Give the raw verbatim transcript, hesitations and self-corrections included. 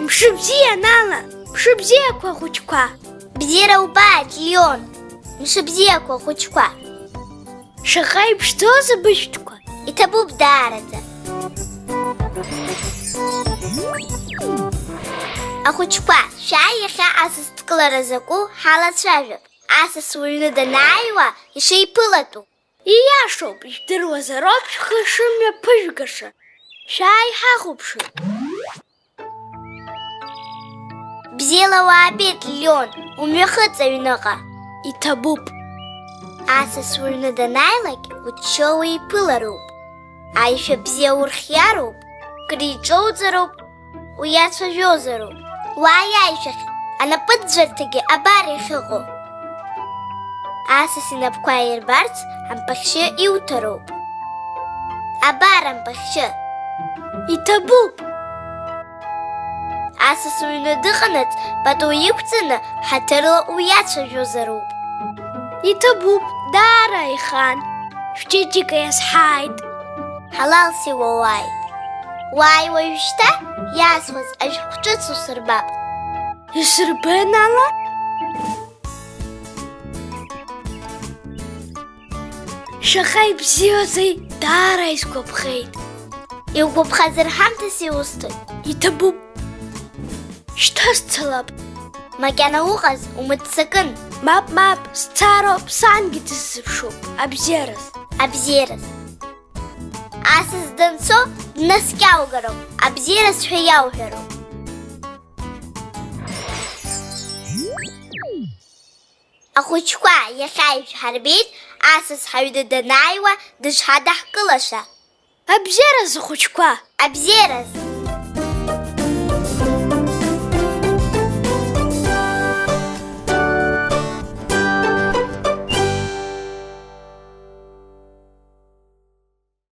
Мшыбзиа, Нала, мшыбзиақәа, ахәыҷқәа! Бзиара убааит, Леон, мшыбзиақәа, ахәыҷқәа! Шаҟа иԥшӡоузеи бышәҭқәа! Иҭабуп даараӡа! Ахәыҷқәа, шәааи иахьа асасдкылара закәу ҳалацәажәап. Асас уҩны данааиуа ишеиԥылатәу. Ииашоуп, ижәдыруазароуп шәхы шымҩаԥыжәгаша. Шәааи ҳахәаԥшып. Бзиала уаабеит, Леон, умҩахыҵ аҩныҟа. Иҭабуп. Асас уҩны данааилак, уччо уиԥылароуп. Аишәа бзиа урхиароуп, криҿоуҵароуп, уиацәажәозароуп. Уааи аишәахь, анапыӡәӡәарҭагьы абар иахьыҟоу. Асас инапқәа аирбарц ампахьшьы иуҭароуп. Абар ампахьшьы. Иҭабуп. Асас уҩны дыҟанаҵ, пату иқәҵаны, ҳаҭырла уиацәажәозароуп. Иҭабуп, даара аихан. Шәчеиџьыка иазҳааит. Ҳалалс иуоуааит. Уааи уажәшьҭа, иаасуаз ашәҟәҿыц усырбап. Исырбеит, Нала? Шаҟа ибзиоузеи, даара исгәаԥхеит. Иугәаԥхазар ҳамҭас иусҭоит. Иҭабуп. Шьҭа сцалап. Макьана уҟаз умыццакын. Мап, мап, сцароуп, сангьы дысзыԥшуп, абзиараз. Абзиараз. Асас данцо днаскьаугароуп, абзиараз ҳәа иауҳәароуп. Ахәыҷқәа, иахьа ишәҳарбеит, асас ҳаҩны данааиуа дышҳадаҳкылаша. Абзиараз, ахәыҷқәа! Абзиараз!